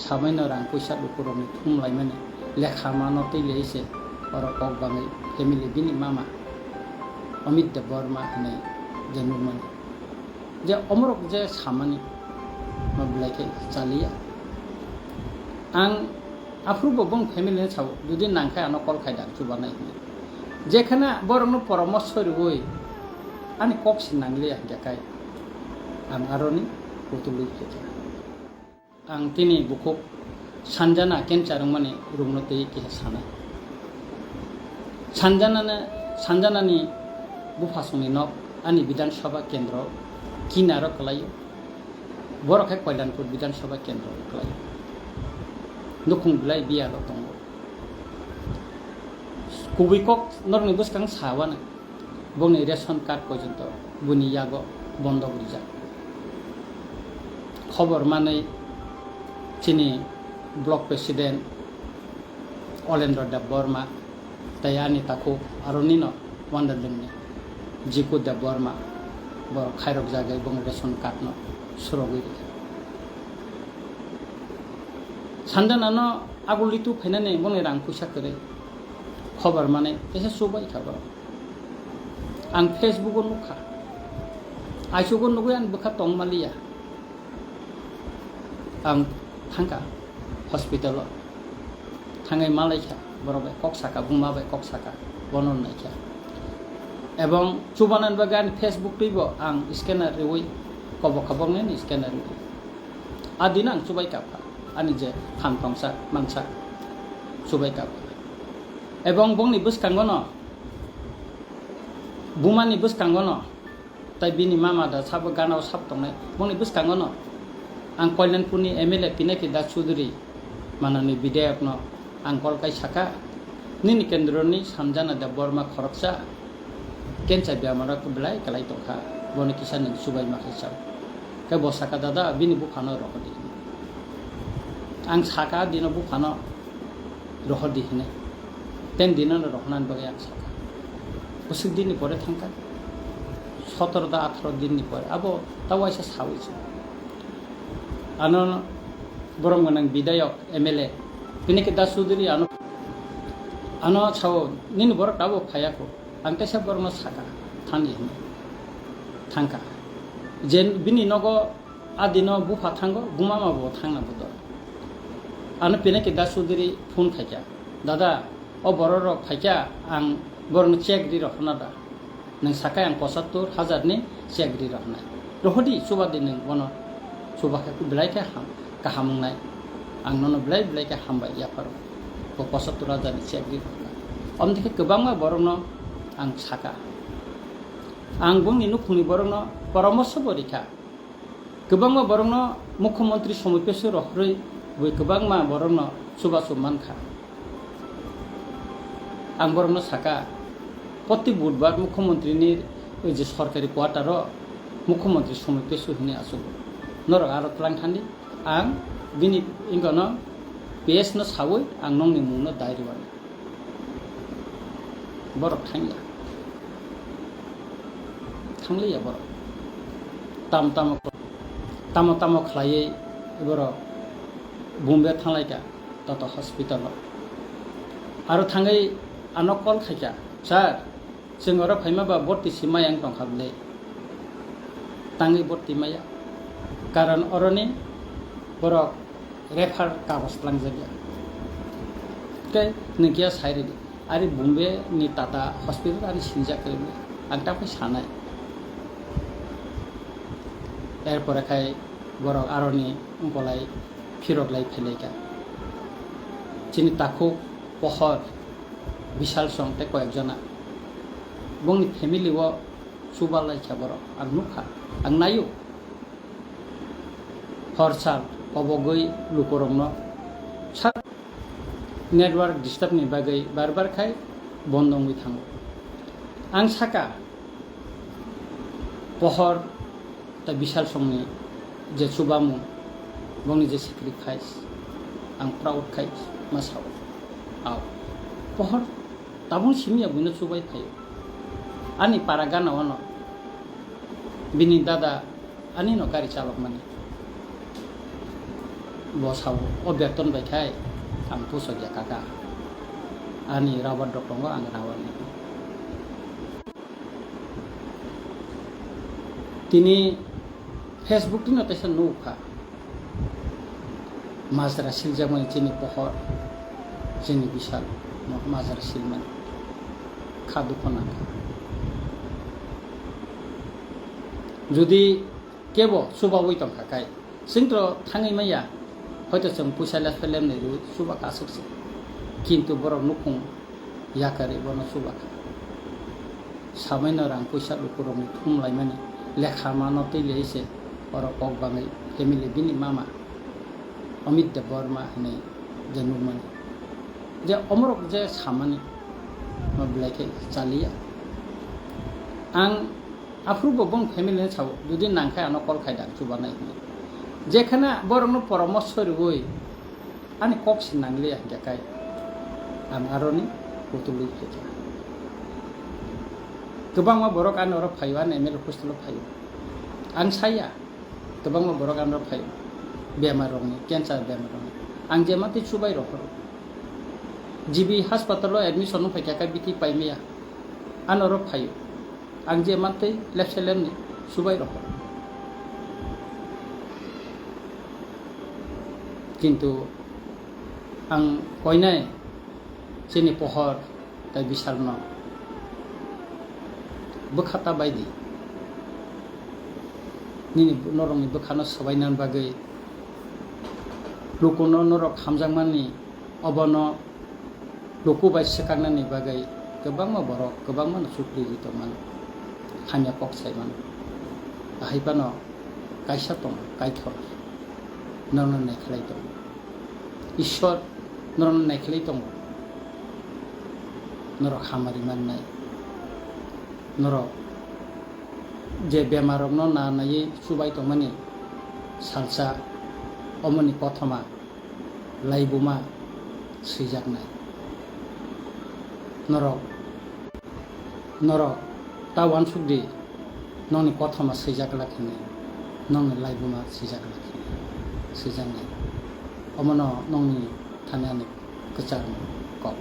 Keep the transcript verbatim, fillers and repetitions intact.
Samaino rang puisa lukurokni thum laimani lekha mano twi lei se oro kok bangwi family bini mama Amit Debbarma hinwi je nukmani. Je omorok je samani ma belai khe chaliya. Ang aphuru bo bong family ni sao, jodi nang khe ano call khai da chubanai hinwi. Jekhana borokno poramorsho riwi ani kok se nangliya hinkhe kai ang aroni kutulwi phaikha. Ang tini bukhuk Sanjana cancer wngmani rungno twi kisa sanai. Sanjanana, Sanjanani buphasongni nok ani Bidhan Sabha kendro kinaro kwlaio. Borok khe Koilanpur Bidhan Sabha kendro kwlaio. Nukhung belai biyalo tongo. Kubui kok norokni bwskang sawano. Bongni ration card porjonto buni yago bondok rijak. Khobor manwi chini block president Olendra Debbarma tei ani takhuk aro nino Wanderlingni Jiku Debbarma borok khairok jagwi bongni ration card no surogwi rikha. Sanjanano agullitu phainani bongni rang puisa kwrwi khobor manwi teisa chubaikha borok. Ang Facebook o nukha. Aisugo nugwi ani bwkha tongmaliya. Ang thangkha hospital o. Thangwi malaikha borok bai kok saka, buma bai kok saka. Bono naikha. Ebong chubanani bagwi ani Facebook twibo ang scanner riwi kobok koboknini scanner riwi. A dino ang chubai kapkha. Ani je phan tongsa mansa chubai kapkha. Ebong bongni bwskango no Bumani bwskango no, tai bini mama da sabo gana o sab tongnai, bongni bwskango no ang Koilanpurni M L A Pinaki Das Chudhury manani bidhayok no ang kol kai saka, "Nini kendroni Sanjana Debbarma khoroksa cancer bemar o belai kwlai tongkha, bono kisa nwng chubai ma khe chao." Khe bo saka, "Dada, bini buphano rohordi." Ang saka dino buphano rohordi hinwi. Ten dino no rohornani bagwi ang sakha. Bwswk dinni pore thangkha. Sotoro da atharo dinni pore. Abo ta waisa sawi se. Ano borom gwnang bidhayok M L A. Pinaki Das Chudhury ano, ano sao nini borok abo phayakho. Ang kaisa borokno sakha, thani hinwi. Thangkha. Je bini nogo a dino bupha thango, bumama bo thangna bodo. Ano Pinaki Das Chudhury phone khaikha, "Dada, o borok rok phaikha, ang borokno check ri rohorna da? Nwng sakai ang pochattor hajar ni check ri rohornai. Rohordi, chubadi nwng bono, chubakhe belai khe ham, kaham wngnai. Ang nono belai belai khe hambai yapharo. Bo pochattor hajar ni check ri rohornai." Omdikhe kwbangma borokno ang sakha. Ang bongni nukhungni borokno poramorsho bo rikha. Kwbangma borokno Mukhyamantri somopeso rohorwi bui kwbangma borokno chubachu mankha. Ang borokno sakha, proti budbar Mukhyamantrini je sorkari quarter o Mukhyamantri somopeso hinwi achugo. Norok aro tlang thandi, ang bini wngkano P S no sawi ang nongni mungno dai rwani. Borok thangya. Thangliya borok. Tamo tamo, tamo tamo khlaiwi borok Bombay thanglaikha, Tata Hospital o. Aro thangwi ano call khaikha, "Sir, chwng oro phaima ba borti si maya wng tongkha bwle?" Tangwi borti maya. Karon oroni borok refer kagoj twlangjakya. Tei nwng kiya sai rwdi. Ari Bombay ni Tata Hospital ani sinijak kwrwi ang ta phai sanai. Erpore khai borok aroni wngkolai phirok lai phailaikha. Chini takhuk Pohor, Bishal song tei koyek jona. Bongni family o chuba laikha borok. Ang nukha, ang naio. Hor sal kobogwi lukurokno sa-, network disturb ni bagwi bar bar khai bondo wngwi thango. Ang saka, Pohor tei Bishal songni je chubamung, bongni je sacrifice, ang proud khai ma sao. Ao, Pohor tabung simi ya buino chubai phaio. Ani para gana ono bini dada ani no gari chalokmani. Bo sao, o beton bai khai ang pusok ya kaka. Ani rubber dok tongo, ang rubber ni. Tini Facebook tino teisa nuk kha. Majra siljakmani chini pohor, chini bisal, ma-, majra silmani. Kha dukho nangkha. Jodi kebo chubaui tongkha kai, chwngtro thangwi maya, hoito chwng puisa lepha lemnwi rwi chubakha aswk se. Kintu borok nukhung yakarwi bono chubakha. Samaino rang puisa lukurokni thum laimani lekha mano twi lei se oro kok bangwi family bini mama Amit Debbarma hinwi je nukmani. Je omorok je samani ma belai khe chaliya. Ang aphuru bo bong family ni sao, jodi nang khe ano call khai da chubanai hinwi. Jekhana borokno poramorsho rwui ani kok se nangliya hinkhe kai ang aroni kutulwi phaikha. Kwbangma borok ani oro phaio, ani M L A hostel o phaio. Ang saya, kwbangma borok ano phaio, bemar rokni, cancer bemar rokni. Ang je matwi chubai rohoro. G B hospital o admission wng phaikha, kai biti paimaya. Ano oro phaio. Ang je matwi lepse lemni chubai rohoro. Kintu ang koinai chini pohor tai bisalno bwkha ta bai di. Nini norokni bwkhano swbainani bagwi lukuno norok hamjakmani, obono luku bai swkaknani bagwi kwbangma borok kwbangmano chukri rwi tongmano, hamya kok saimano. Ahai phano kaisa tongo, Kaitor norokno naikhlai tongo. Ishwar norokno naikhlai tongo. Norok hamari mannai. Norok je bemarrokno na naiwi chubai tongmani salsa omoni kothoma laibuma swijaknai. Norok, norok ta uansuk di, nokni kothoma swijak glak hinwi, nokni laibuma swijak glak hinwi swijaknai. Omono nokni thani ani kwchar kok.